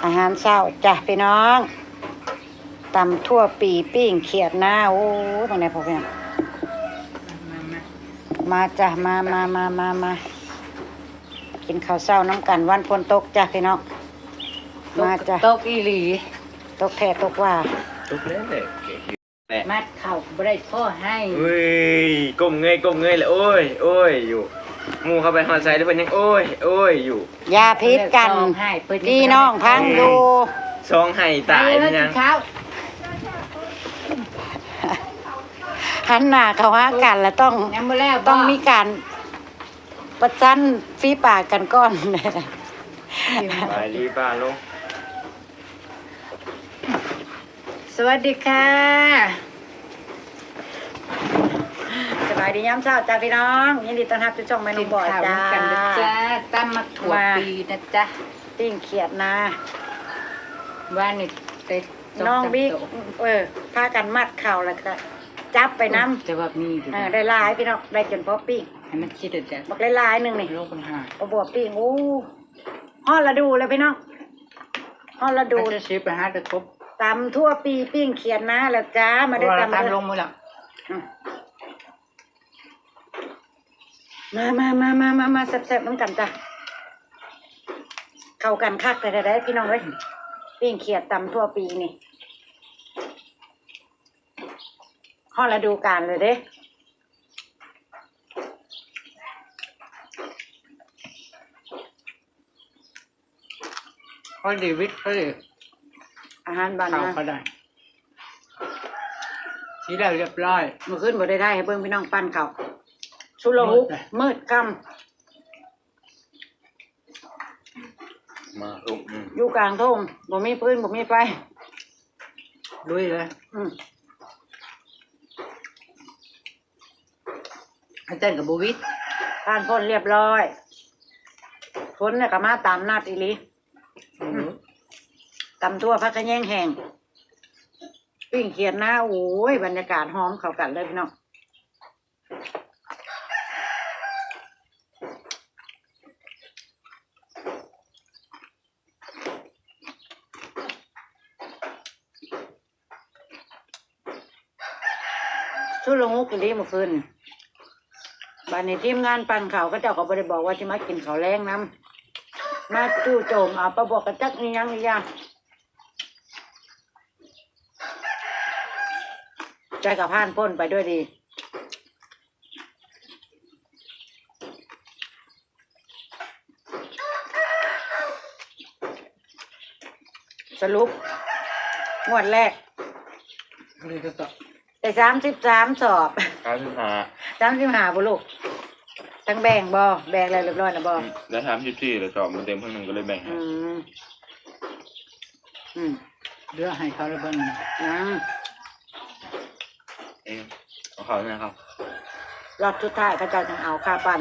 ອາຫານເຊົ້າຈ້າພີ່ນ້ອງ ຕຳຖົ່ວປີ ປີ້ງຂຽດນາ. ໂອ້ ເບິ່ງແດ່ພໍ່ພີ່ນ້ອງ ມາ ມາ ມາ ມາຈ້າ ມາ ມາ ມາ ມາ ມາ ກິນເຂົ້າເຊົ້ານຳກັນ. ວັນຝົນຕົກຈ້າພີ່ນ້ອງ ມາຈ້າ. ຕົກອີ່ຫຼີ ຕົກແທ້ຕົກວ່າ ຕົກແລ້ວແຫຼະ ແປະ ມັດເຂົ້າບໍ່ໄດ້ພໍໃຫ້. ເອີຍ ກົ້ມເງີຍ ກົ້ມເງີຍແລ້ວ ໂອ້ຍ ໂອ້ຍຢູ່. ໝູ່ເຂົາໄປຮອດໃສແລ້ວ ເພິ່ນຍັງໂອ້ຍ ໂອ້ຍຢູ່. ຢ່າຜິດກັນ ພີ່ນ້ອງຟັງຢູ່ ສອງໄຫ້ຕາຍແມ່ນຫຍັງ? ຫັນໜ້າເຂົ້າຫາກັນລະຕ້ອງ ຍັງບໍ່ແລ້ວບໍ່? ຕ້ອງມີການປະຊັນຝີປາກກັນກ່ອນ. ສະບາຍດີປ້າລຸງ. ສະຫວັດດີຄ່ະ ສະບາຍດີຍາມເຊົ້າຈ້າພີ່ນ້ອງ ຍິນດີຕ້ອນຮັບສູ່ຊ່ອງແມ່ນ້ອງບອຍ ກິນເຂົ້ານຳກັນເດີຈ້າ ຕຳໝາກຖົ່ວປີນະຈ້າ ປີ້ງຂຽດນາ. ວານນີ້ໄດ້ ນ້ອງບິກ ເອີ ພາກັນມັດເຂົ້າແລ້ວກະຈັບໄປນຳ ແຕ່ວ່າມີຢູ່ ເອີ ໄດ້ຫຼາຍພີ່ນ້ອງ ໄດ້ຈົນພໍປີ້ງ ໃຫ້ມັນຄິດເດີຈ້າ ບັກຫຼາຍໆໜຶ່ງນີ້ ໂລກະຫ້າ ບໍ່ ບໍ່ປີ້ງ. ໂອ້ ຮອດລະດູແລ້ວພີ່ນ້ອງ ຮອດລະດູ ເຂົາຈະຊິໄປຫາແຕ່ກົບ. ຕຳຖົ່ວປີ ປີ້ງຂຽດນາແລ້ວຈ້າ ມາເດີ ຕຳເດີ ລົງມື້ແລ້ວ. ອືມ ມາ ມາ ມາ ມາ ມາ ມາ ແຊບໆນຳກັນຈ້າ. ເຂົ້າກັນຄັກແທ້ໆເດ້ພີ່ນ້ອງເອີຍ ປີ້ງຂຽດ ຕຳຖົ່ວປີນີ້ ຮອດລະດູການແລ້ວເດ້. ພໍດີວິດພໍດີ ອາຫານບ້ານເຮົາ ເຂົ້າກໍໄດ້ ຊິໄດ້ຮຽບຮ້ອຍ. ມື້ຄືນບໍ່ໄດ້ຖ່າຍໃຫ້ເບິ່ງພີ່ນ້ອງ ປັ່ນເຂົ້າຊຸລະຫຸກ ມືດຄ່ຳ ມາທຸກ ອືມ ຢູ່ກາງທົ່ງ ບໍ່ມີຟືນ ບໍ່ມີໄຟ ລຸຍເລີຍ ອືມ. ອາຈານກໍບໍ່ຫວິດ ຜ່ານພົ້ນຮຽບຮ້ອຍ. ຝົນນີ້ກໍມາຕາມນັດອີ່ຫຼີ. ອືມ ຕຳຖົ່ວ ຜັກຂະແຍງແຫ້ງ ປີ້ງຂຽດນາ. ໂອ້ຍ ບັນຍາກາດຫອມເຂົ້າກັນເລີຍພີ່ນ້ອງ. ຊຸລະຫຸກອີ່ຫຼີມື້ຄືນ. ບາດນີ້ທີມງານປັ່ນເຂົ້າ ເຂົາເຈົ້າກໍບໍ່ໄດ້ບອກວ່າຊິມາກິນເຂົ້າແລງນຳ ມາຈູ່ໂຈມເອົາປາບວກກະຈັກອີ່ຫຍັງອີ່ຢ່າງ ແຕ່ກໍຜ່ານພົ້ນໄປດ້ວຍດີ. ສະຫຼຸບງວດແລກ ອັນນີ້ກໍຕອບ ໄດ້ສາມສິບສາມສອບ ສາມສິບຫ້າ ສາມສິບຫ້າບໍ່ລູກ? ທັງແບ່ງບໍ່? ແບ່ງແລ້ວຮຽບຮ້ອຍນະບໍ່? ອືມ ໄດ້ສາມສິບສີ່ແລ້ວ ສອບມັນເຕັມເຄິ່ງໜຶ່ງກໍເລີຍແບ່ງໃຫ້. ອືມ ອືມ ເຫຼືອໃຫ້ເຂົາແລ້ວເບິ່ງ ຍັງ ເອີ ເອົາເຂົ້າແນ່ເຂົາ ລອບສຸດທ້າຍເຂົາເຈົ້າຈັ່ງເອົາຄ່າປັ່ນ.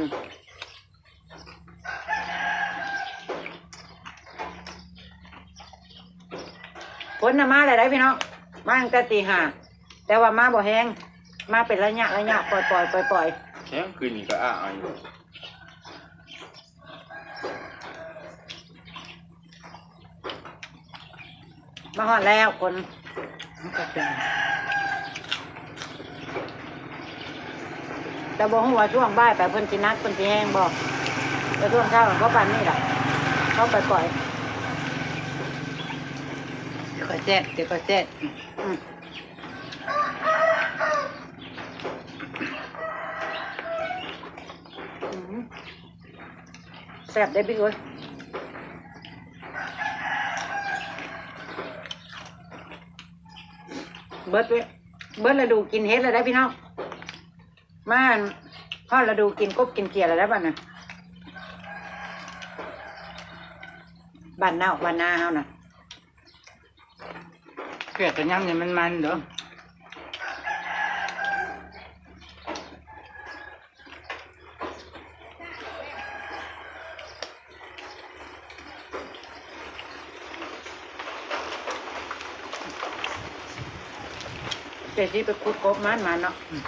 ຝົນນະມາແລ້ວໄດ໋ພີ່ນ້ອງ ມາຕັ້ງແຕ່ຕີຫ້າ ແຕ່ວ່າມາບໍ່ແຮງ ມາເປັນໄລຍະໄລຍະ ປ່ອຍໆ ປ່ອຍໆ. ແຮງຂຶ້ນນີ້ກໍອ້າຢູ່. ມາຮອດແລ້ວຄົນ ແຕ່ບໍ່ຮູ້ວ່າຊ່ວງບ່າຍໄປເພິ່ນຊິໜັກ ເພິ່ນຊິແຮງບໍ່ ແຕ່ຊ່ວງເຊົ້າກໍປານນີ້ແຫຼະ ເຂົາໄປປ່ອຍ. ດຽວກໍແຊບ ດຽວກໍແຊບ ອືມ. ອືມ ແຊບເດ້ບິກເອີຍ ເບິດເວີຍ ເບິດລະດູກິນເຫັດແລ້ວເດ້ພີ່ນ້ອງ ມາຮອດລະດູກິນກົບກິນເຂືອແລ້ວເດ້ບັດນີ້ ບ້ານນອກບ້ານນາເຮົານະ. ເຂືອກະຍຳນີ້ມັນໆເດີ້ ເຈຊິໄປຂຸດກົບມັນມາເນາະ ອືມ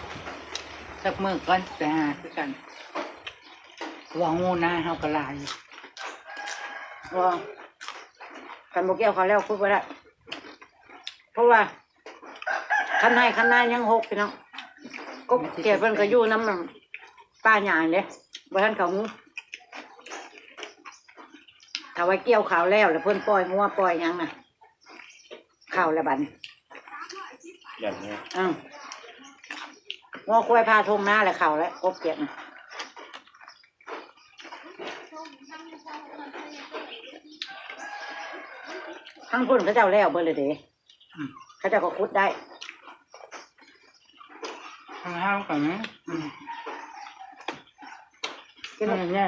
ຈັກມື້ກ່ອນໄປຫາຄືກັນ ເພາະວ່າງູນາເຮົາກໍຫຼາຍຢູ່ ວ່າ ຄັນບໍ່ກ່ຽວເຂົ້າແລ້ວຂຸດບໍ່ໄດ້ ເພາະວ່າຄັນໄຮ່ຄັນນາຍັງຮົກພີ່ນ້ອງ. ກົບເຂດເພິ່ນກໍຢູ່ນຳປ່າຫຍ້າເດ້ ບໍ່ທັນເຂົ້າຮູ. ຖ້າວ່າກ່ຽວເຂົ້າແລ້ວ ແລ້ວເພິ່ນປ່ອຍງົວປ່ອຍຫຍັງນະ ເຂົ້າແລ້ວບັດນີ້ ແບບນີ້ ເອີ ງົວຄວາຍພາທົ່ງນາແລ້ວເຂົ້າແລ້ວ ກົບເຂດນະ. ທາງພຸ້ນເຂົາເຈົ້າແລ້ວເບິດແລ້ວເດ້ ອືມ ເຂົາເຈົ້າກໍຂຸດໄດ້ ທາງເຮົາກໍມີ ອືມ ກິນ ມັນໃຫຍ່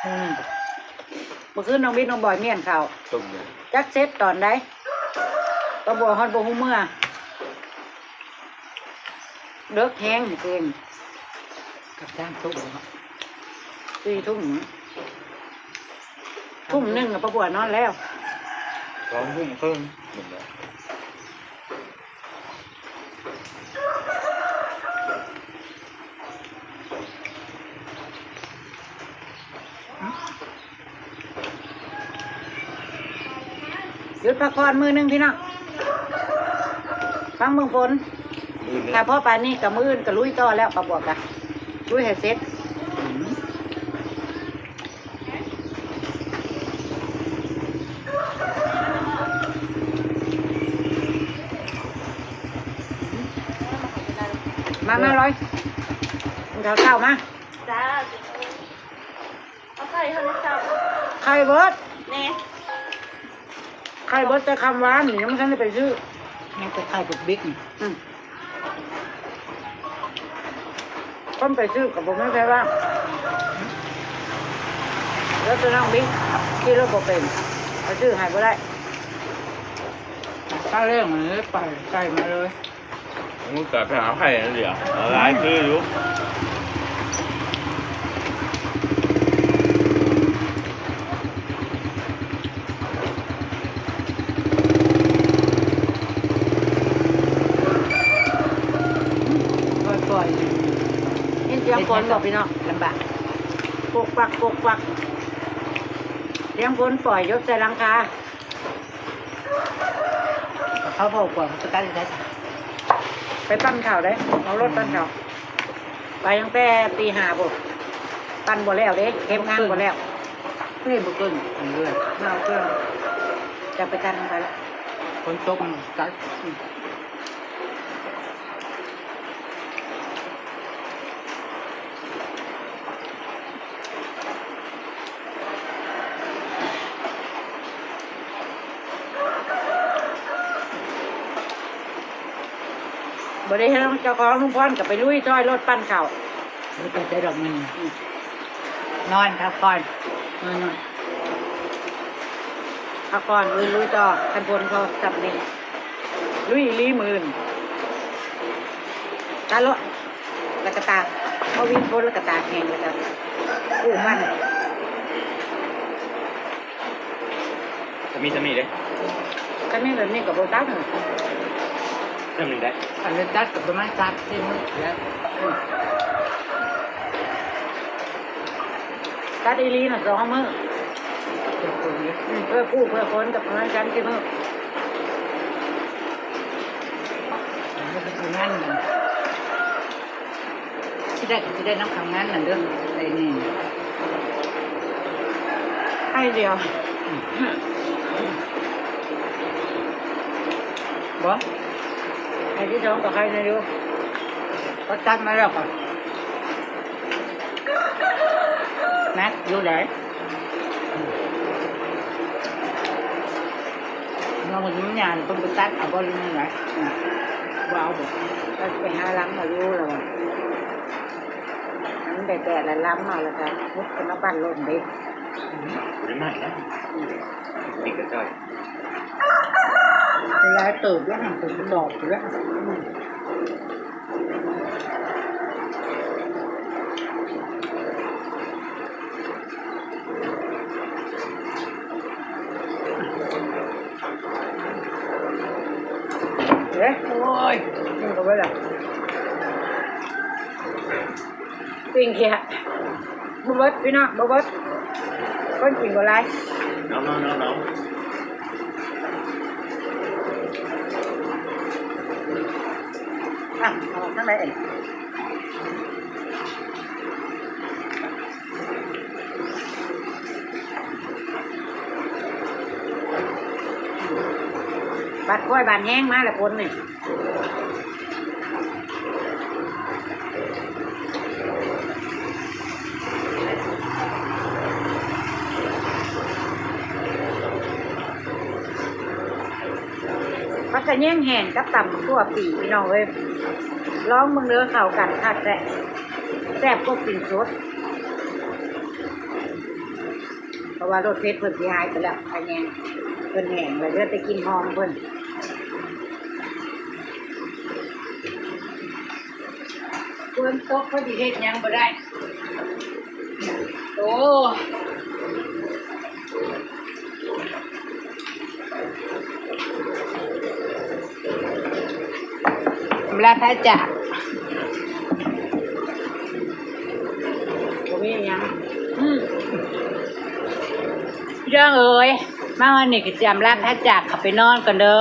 ອືມ ມື້ຄືນນ້ອງບິນນ້ອງບອຍມ້ຽນເຂົ້າ ຕົ້ມເລີຍ ຈັກເສັດຕອນໃດ ປາບົວຮອດບໍ່ຮູ້ເມືອ. ເລິກແຮງມື້ຄືນ ກັບຈ້າງຕຸ້ມເນາະ ສີ່ທຸ່ມ ທຸ່ມໜຶ່ງນະ ປາບົວນອນແລ້ວ ສອງທຸ່ມເຄິ່ງ ຢຸດພັກຜ່ອນມື້ໜຶ່ງພີ່ນ້ອງ ຟັງເບິ່ງຝົນ ມື້ອື່ນເດີ ຖ້າພໍປານນີ້ກໍມື້ອື່ນກໍລຸຍຕໍ່ແລ້ວ ປາບວກກະລຸຍໃຫ້ເສັດ ອືມ ມາ ມາລອຍ ກິນເຂົ້າເຊົ້າມາ ຈ້າ ເອົາໄຂ່ເຮົາໃນເຊົ້າ ໄຂ່ເບິດ ແນ່ ໄຂ່ເບິດແຕ່ຄ່ຳວານນີ້ ຍັງບໍ່ທັນໄດ້ໄປຊື້ ຍັງແຕ່ໄຂ່ບຸກບິກນີ້ ອືມ ຄົນໄປຊື້ກໍບໍ່ມີໃຜວ່າງ ແລ້ວແຕ່ນ້ອງບິກຂີ່ລົດບໍ່ເປັນ ໄປຊື້ໃຫ້ບໍ່ໄດ້ ຕາເລື່ອງເລີຍ ໄປໄກມາເລີຍ. ມັນກໍໄປຫາໄຜ່ນັ້ນເດະ ຫຼາຍຄືຢູ່ ປ່ອຍໆ ຍິນສຽງຝົນບໍ່ພີ່ນ້ອງ? ລຳບາກ ປົກປັກ ປົກປັກ ສຽງຝົນປ່ອຍຢົດໃສ່ຫຼັງຄາ. ເຂົາເວົ້າກ່ອນ ເຂົາສະກັດຢູ່ໃສ? ໄປປັ່ນເຂົ້າເດ້ ເອົາລົດປັ່ນເຂົ້າ ໄປຕັ້ງແຕ່ຕີຫ້າພຸ້ນ ປັ່ນບໍ່ແລ້ວເດ້ ເກັບງານບໍ່ແລ້ວ ນີ້ບໍ່ເກີນ ເລື່ອຍ ມາເອົາເຄື່ອງ ຈະໄປຕັດມັນໄປລະ ຝົນຕົກມັນຕັດ. ບໍ່ໄດ້ເຮັດ ເຈົ້າຂອງລຸງພອນກໍໄປລຸຍຊ່ອຍລົດປັ່ນເຂົ້າ ບໍ່ໄດ້ໃຊ້ດອກເງິນ ອືມ ນອນພັກຜ່ອນ ນອນ ນອນ ພັກຜ່ອນ ລຸຍ ລຸຍຕໍ່ ຄັນຝົນພໍຊ່ຳນີ້ ລຸຍອີ່ຫຼີມື້ອື່ນ ຕັດໂລດ ແລ້ວກໍຕາກ ເອົາວິນຝົນ ແລ້ວກໍຕາກແຫ້ງ ແລ້ວກໍກູ້ມັນ ກໍມີສ່ຳນີ້ເດ້ ຄັນມີແບບນີ້ກໍບໍ່ຕັດ ສ່ຳນີ້ໄດ້ ອັນນີ້ຕັດກໍປະມານສາມສີ່ມື້ແລ້ວ ອືມ ຕັດອີ່ຫຼີນະ ສອງມື້ ອືມ ເພື່ອກູ້ເພື່ອຝົນກໍປະມານສາມສີ່ມື້ ມັນກໍຄືງານ ຊິໄດ້ ຊິໄດ້ນຳເຂົ້າງານນັ້ນເດີ ໄອ້ນີ້ ໄອ້ດຽວ ບໍ່ ໄອ້ທີ່ສອງກໍໄຂ່ແນ່ຢູ່ ກໍຕັດມາແລ້ວກໍໜັກຢູ່ໃດ. ນ້ອງມັນຍາວ ເພິ່ນໄປຕັດເອົາບໍ່ ຫຼືວ່າ ບໍ່ເອົາບໍ່ ກໍໄປຫາລຳເອົາຢູ່ລະວ່າ ມັນໄດ້ແຕ່ລະລຳເອົາ ແລ້ວກໍມຸດຂຶ້ນມາປັ້ນລົມເດ້ ບໍ່ໄດ້ໃໝ່ນະ ອືມ ຕິດກະຈ່ອຍ ຫຼາຍເຕີບແລ້ວຫັ້ນ ເປັນດອກຢູ່ແລ້ວ ອືມ. ເອີ ໂອ້ຍ ກິນກໍເບິດລະ ປີ້ງເຂຍ ບໍ່ເບິດ ພີ່ນ້ອງ ບໍ່ເບິດ. ຄົນກິນບໍ່ຫຼາຍ. ນ້ອງໆໆໆ ອ່ະ ເອົາທາງໃດເອີຍ? ບາດຂ້ອຍບາດແຮງມາແລ້ວຄົນນີ້. ຜັກກະແຍງແຫ້ງກັບຕຳຖົ່ວປີ ພີ່ນ້ອງເອີຍ ລອງເບິ່ງເດີ ເຂົ້າກັນຄັກແທ້ ແຊບກວ່າກິນສົດ. ເພາະວ່າລົດເຜັດເພິ່ນຊິຫາຍໄປແລ້ວ ຂະແຍງເພິ່ນແຫ້ງແລ້ວ ເຫຼືອແຕ່ກິ່ນຫອມເພິ່ນ. ຝົນຕົກ ເພິ່ນຊິເຮັດຫຍັງບໍ່ໄດ້. ໂອ້ ລາດພະຈາກ ບໍ່ມີຫຍັງ. ອືມ ພີ່ນ້ອງເອີຍ ມາຮອດນີ້ກໍຊິອຳລາພະຈາກ ເຂົ້າໄປນອນກ່ອນເດີ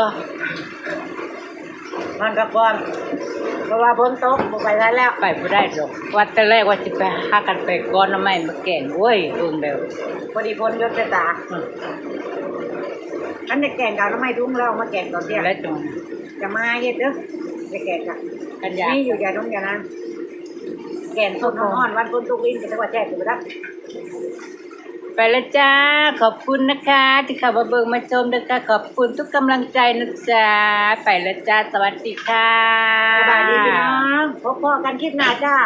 ນອນພັກຜ່ອນ ເພາະວ່າຝົນຕົກ ບໍ່ໄປໄດ້ແລ້ວ ໄປບໍ່ໄດ້ດອກ. ວ່າແຕ່ແລກວ່າຊິໄປຫາກັນໄປກອນໜໍ່ໄມ້ມາແກງ ໂອ້ຍ ເບິ່ງແລ້ວ ພໍດີຝົນຢຸດຊະຕາ. ອືມ ຄັນໄດ້ແກງກໍເອົາໜໍ່ໄມ້ທຸງແລ້ວເອົາມາແກງຕອນທ່ຽງ ແລ້ວຈັ່ງຈະມາເຮັດເດີ. ໄດ້ແກງກະ ຄັນຢາກ ມີຢູ່ຢາດົງຢານາງ ແກງສົດ ໂອ້ ຮ້ອນໆ ຫວານ ຝົນຕົກລິນ ກໍຈັກວ່າແຊບຢູ່ບໍ່ຈັກ. ໄປແລ້ວຈ້າ ຂອບຄຸນນະຄະ ທີ່ເຂົ້າມາເບິ່ງມາຊົມເດີຄ່ະ ຂອບຄຸນທຸກກຳລັງໃຈນະຈ້າ. ໄປແລ້ວຈ້າ ສະຫວັດດີຄ່ະ ສະບາຍດີພີ່ນ້ອງ ພົບພໍ້ກັນຄລິບໜ້າຈ້າ.